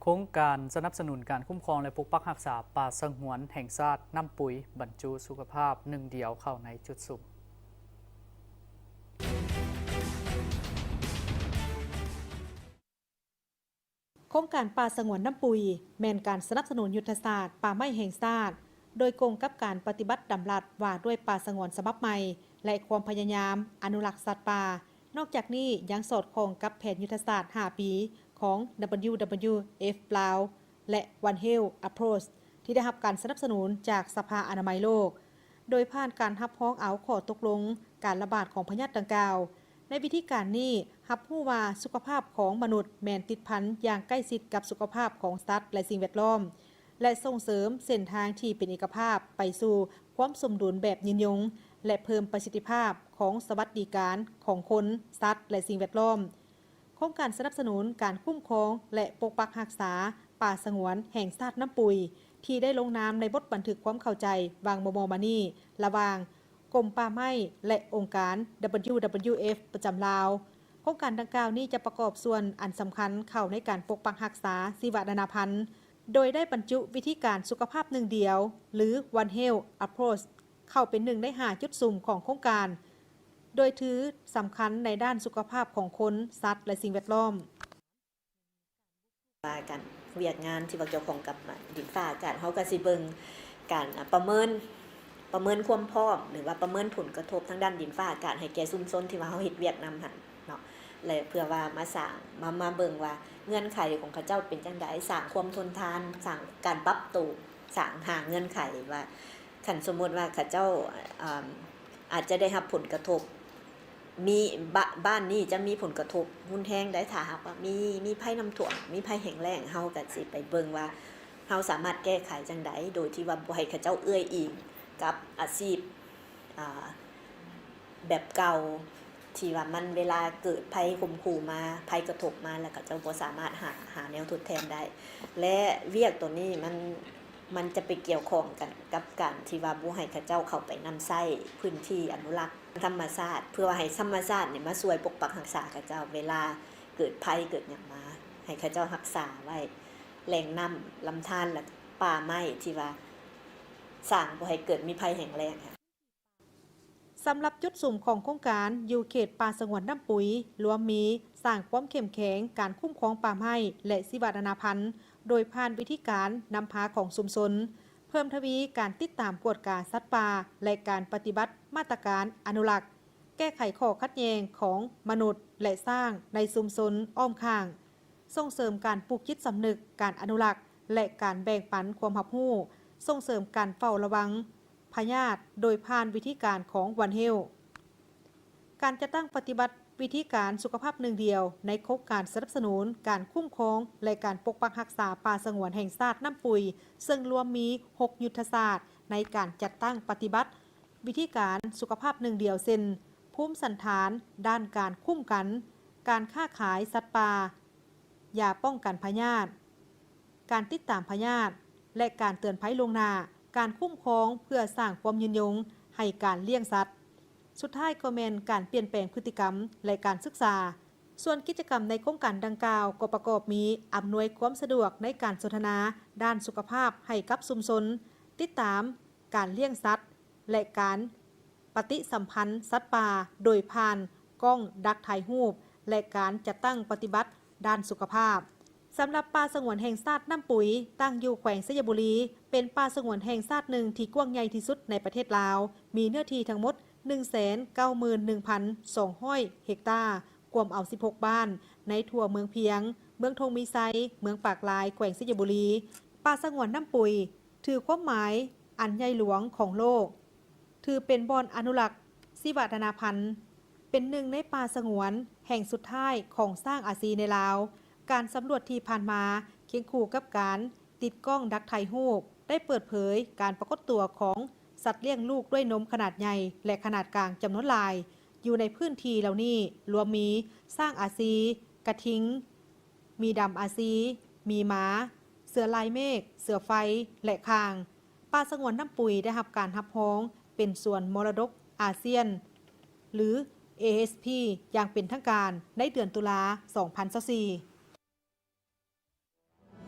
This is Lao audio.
ໂຄງການສະໜັບສະໜູນການຄຸ້ມຄອງ ແລະ ປົກປັກຮັກສາປ່າສະຫງວນແຫ່ງຊາດນ້ຳປຸຍ ບັນຈຸສຸຂະພາບໜຶ່ງດຽວເຂົ້າໃນຈຸດສຸມ. ໂຄງການປ່າສະຫງວນນ້ຳປຸຍ ແມ່ນການສະໜັບສະໜູນຍຸດທະສາດປ່າໄມ້ແຫ່ງຊາດ ໂດຍກົງກັບການປະຕິບັດດຳລັດວ່າດ້ວຍປ່າສະຫງວນສະບັບໃໝ່ ແລະ ຄວາມພະຍາຍາມອະນຸລັກສັດປ່າ. ນອກຈາກນີ້ຍັງສອດຄ່ອງກັບແຜນຍຸດທະສາດຫ້າປີຂອງ WWF ລາວ ແລະ One Health Approach ທີ່ໄດ້ຮັບການສະໜັບສະໜູນຈາກສະພາອະນາໄມໂລກ, ໂດຍຜ່ານການຮັບຮອງເອົາຂໍ້ຕົກລົງການລະບາດຂອງພະຍາດດັ່ງກ່າວ. ໃນວິທີການນີ້ ຮັບຮູ້ວ່າສຸຂະພາບຂອງມະນຸດແມ່ນຕິດພັນຢ່າງໃກ້ຊິດກັບສຸຂະພາບຂອງສັດ ແລະ ສິ່ງແວດລ້ອມ ແລະ ສົ່ງເສີມເສັ້ນທາງທີ່ເປັນເອກະພາບໄປສູ່ຄວາມສົມດຸນແບບຍືນຍົງ ແລະ ເພີ່ມປະສິດທິພາບຂອງສະຫວັດດີການຂອງຄົນ, ສັດ ແລະ ສິ່ງແວດລ້ອມ. ໂຄງການສະໜັບສະໜູນການຄຸ້ມຄອງ ແລະ ປົກປັກຮັກສາປ່າສະຫງວນແຫ່ງຊາດນ້ຳປຸຍ ທີ່ໄດ້ລົງນາມໃນບົດບັນທຶກຄວາມເຂົ້າໃຈຫວ່າງມໍ່ໆມານີ້ ລະຫວ່າງກົມປ່າໄມ້ ແລະ ອົງການ WWF ປະຈຳລາວ. ໂຄງການດັ່ງກ່າວນີ້ຈະປະກອບສ່ວນອັນສຳຄັນເຂົ້າໃນການປົກປັກຮັກສາຊີວະນານາພັນ ໂດຍໄດ້ບັນຈຸວິທີການສຸຂະພາບໜຶ່ງດຽວ ຫຼື One Health Approach ເຂົ້າເປັນໜຶ່ງໃນຫ້າຈຸດສຸມຂອງໂຄງການ, ໂດຍຖືສຳຄັນໃນດ້ານສຸຂະພາບຂອງຄົນ, ສັດ ແລະ ສິ່ງແວດລ້ອມ. ວ່າການວຽກງານທີ່ວ່າກ່ຽວຂ້ອງກັບ ອາ ດິນຟ້າອາກາດ ເຮົາກໍຊິເບິ່ງການ ອາ ປະເມີນ ປະເມີນຄວາມພ້ອມ ຫຼືວ່າປະເມີນຜົນກະທົບທາງດ້ານດິນຟ້າອາກາດໃຫ້ແກ່ຊຸມຊົນທີ່ວ່າເຮົາເຮັດວຽກນຳຫັ້ນເນາະ ແລະ ເພື່ອວ່າມາສ້າງ ມາ ມາເບິ່ງວ່າເງື່ອນໄຂຂອງເຂົາເຈົ້າເປັນຈັ່ງໃດ, ສ້າງຄວາມທົນທານ, ສ້າງການປັບໂຕ, ສ້າງ ຫາເງື່ອນໄຂວ່າ ຄັນສົມມຸດວ່າເຂົາເຈົ້າ ອາ ອາດຈະໄດ້ຮັບຜົນກະທົບ ມີ ບ້າ ບ້ານນີ້ຈະມີຜົນກະທົບຮຸນແຮງໃດ ຖ້າຫາກວ່າມີ ມີໄພນ້ຳຖ້ວມ, ມີໄພແຫ້ງແລ້ງ, ເຮົາກໍຊິໄປເບິ່ງວ່າເຮົາສາມາດແກ້ໄຂຈັ່ງໃດ ໂດຍທີ່ວ່າບໍ່ໃຫ້ເຂົາເຈົ້າເອື້ອຍອີງກັບອາຊີບ ອາ ແບບເກົ່າ ທີ່ວ່າມັນເວລາເກີດໄພຂົ່ມຂູ່ມາ, ໄພກະທົບມາ ແລ້ວເຂົາເຈົ້າບໍ່ສາມາດຫາ ຫາແນວທົດແທນໄດ້ ແລະ ວຽກໂຕນີ້ມັນ ມັນຈະໄປກ່ຽວຂ້ອງກັນກັບການທີ່ວ່າບໍ່ໃຫ້ເຂົາເຈົ້າເຂົ້າໄປນຳໃຊ້ພື້ນທີ່ອະນຸລັກທຳມະຊາດ ເພື່ອວ່າໃຫ້ທຳມະຊາດນີ້ມາຊ່ວຍປົກປັກຮັກສາເຂົາເຈົ້າ ເວລາເກີດໄພເກີດຫຍັງມາ ໃຫ້ເຂົາເຈົ້າຮັກສາໄວ້ແຫຼ່ງນ້ຳລຳທານ ແລະ ປ່າໄມ້ທີ່ວ່າສ້າງບໍ່ໃຫ້ເກີດມີໄພແຫ້ງແລ້ງ. ສຳລັບຈຸດສຸມຂອງໂຄງການຢູ່ເຂດປ່າສະຫງວນນ້ຳປຸຍ ລວມມີ ສ້າງຄວາມເຂັ້ມແຂງການຄຸ້ມຄອງປ່າໄມ້ ແລະ ຊີວະນານາພັນ ໂດຍຜ່ານວິທີການນຳພາຂອງຊຸມຊົນ, ເພີ່ມທະວີການຕິດຕາມກວດກາສັດປ່າ ແລະ ການປະຕິບັດມາດຕະການອະນຸລັກ, ແກ້ໄຂຂໍ້ຂັດແຍ່ງຂອງມະນຸດ ແລະ ຊ້າງໃນຊຸມຊົນອ້ອມຂ້າງ, ສົ່ງເສີມການປູກຈິດສຳນຶກການອະນຸລັກ ແລະ ການແບ່ງປັນຄວາມຮັບຮູ້, ສົ່ງເສີມການເຝົ້າລະວັງ ພະຍາດໂດຍຜ່ານວິທີການຂອງ One Health. ການຈັດຕັ້ງປະຕິບັດວິທີການສຸຂະພາບໜຶ່ງດຽວໃນໂຄງການສະໜັບສະໜູນການຄຸ້ມຄອງ ແລະ ການປົກປັກຮັກສາປ່າສະຫງວນແຫ່ງຊາດນ້ຳປຸຍ ເຊິ່ງລວມມີຫົກຍຸດທະສາດໃນການຈັດຕັ້ງປະຕິບັດວິທີການສຸຂະພາບໜຶ່ງດຽວ ເຊັ່ນ ພູມສັນຖານດ້ານການຄຸ້ມກັນ, ການຄ້າຂາຍສັດປ່າ, ຢາປ້ອງກັນພະຍາດ, ການຕິດຕາມພະຍາດ ແລະ ການເຕືອນໄພລ່ວງໜ້າ, ການຄຸ້ມຄອງເພື່ອສ້າງຄວາມຍືນຍົງໃຫ້ການລ້ຽງສັດ. ສຸດທ້າຍກໍແມ່ນການປ່ຽນແປງພຶດຕິກຳ ແລະ ການສຶກສາ. ສ່ວນກິດຈະກຳໃນໂຄງການດັ່ງກ່າວກໍປະກອບມີ ອຳນວຍຄວາມສະດວກໃນການສົນທະນາດ້ານສຸຂະພາບໃຫ້ກັບຊຸມຊົນ, ຕິດຕາມການລ້ຽງສັດ ແລະ ການປະຕິສຳພັນສັດປ່າໂດຍຜ່ານກ້ອງດັກຖ່າຍຮູບ ແລະ ການຈັດຕັ້ງປະຕິບັດດ້ານສຸຂະພາບ. ສຳລັບປ່າສະຫງວນແຫ່ງຊາດນ້ຳປຸຍ ຕັ້ງຢູ່ແຂວງໄຊຍະບູລີ ເປັນປ່າສະຫງວນແຫ່ງຊາດໜຶ່ງທີ່ກວ້າງໃຫຍ່ທີ່ສຸດໃນປະເທດລາວ, ມີເນື້ອທີ່ທັງໝົດໜຶ່ງແສນເກົ້າໝື່ນໜຶ່ງພັນສອງຮ້ອຍເຮັກຕາ, ກວມເອົາສິບຫົກບ້ານໃນທົ່ວເມືອງພຽງ, ເມືອງທົ່ງມີໄຊ, ເມືອງປາກລາຍ, ແຂວງໄຊຍະບູລີ. ປ່າສະຫງວນນ້ຳປຸຍ ຖືຄວາມໝາຍອັນໃຫຍ່ຫຼວງຂອງໂລກ, ຖືເປັນບ່ອນອະນຸລັກຊີວະນານາພັນ, ເປັນໜຶ່ງໃນປ່າສະຫງວນແຫ່ງສຸດທ້າຍຂອງຊ້າງອາຊີໃນລາວ. ການສຳຫຼວດທີ່ຜ່ານມາ ຄຽງຄູ່ກັບການຕິດກ້ອງດັກຖ່າຍຮູບ ໄດ້ເປີດເຜີຍການປາກົດຕົວຂອງສັດລ້ຽງລູກດ້ວຍນົມຂະໜາດໃຫຍ່ ແລະ ຂະໜາດກາງຈຳນວນຫຼາຍ ຢູ່ໃນພື້ນທີ່ເຫຼົ່ານີ້ ລວມມີ ຊ້າງອາຊີ, ກະທິງ, ໝີດຳອາຊີ, ໝີໝາ, ເສືອລາຍເມກ, ເສືອໄຟ ແລະ ຂ່າງ. ປ່າສະຫງວນນ້ຳປຸຍໄດ້ຮັບການຮັບຮອງເປັນສວນມໍລະດົກອາຊຽນ ຫຼື ເອເອສພີ ຢ່າງເປັນທາງການໃນເດືອນຕຸລາ ສອງພັນຊາວສີ່.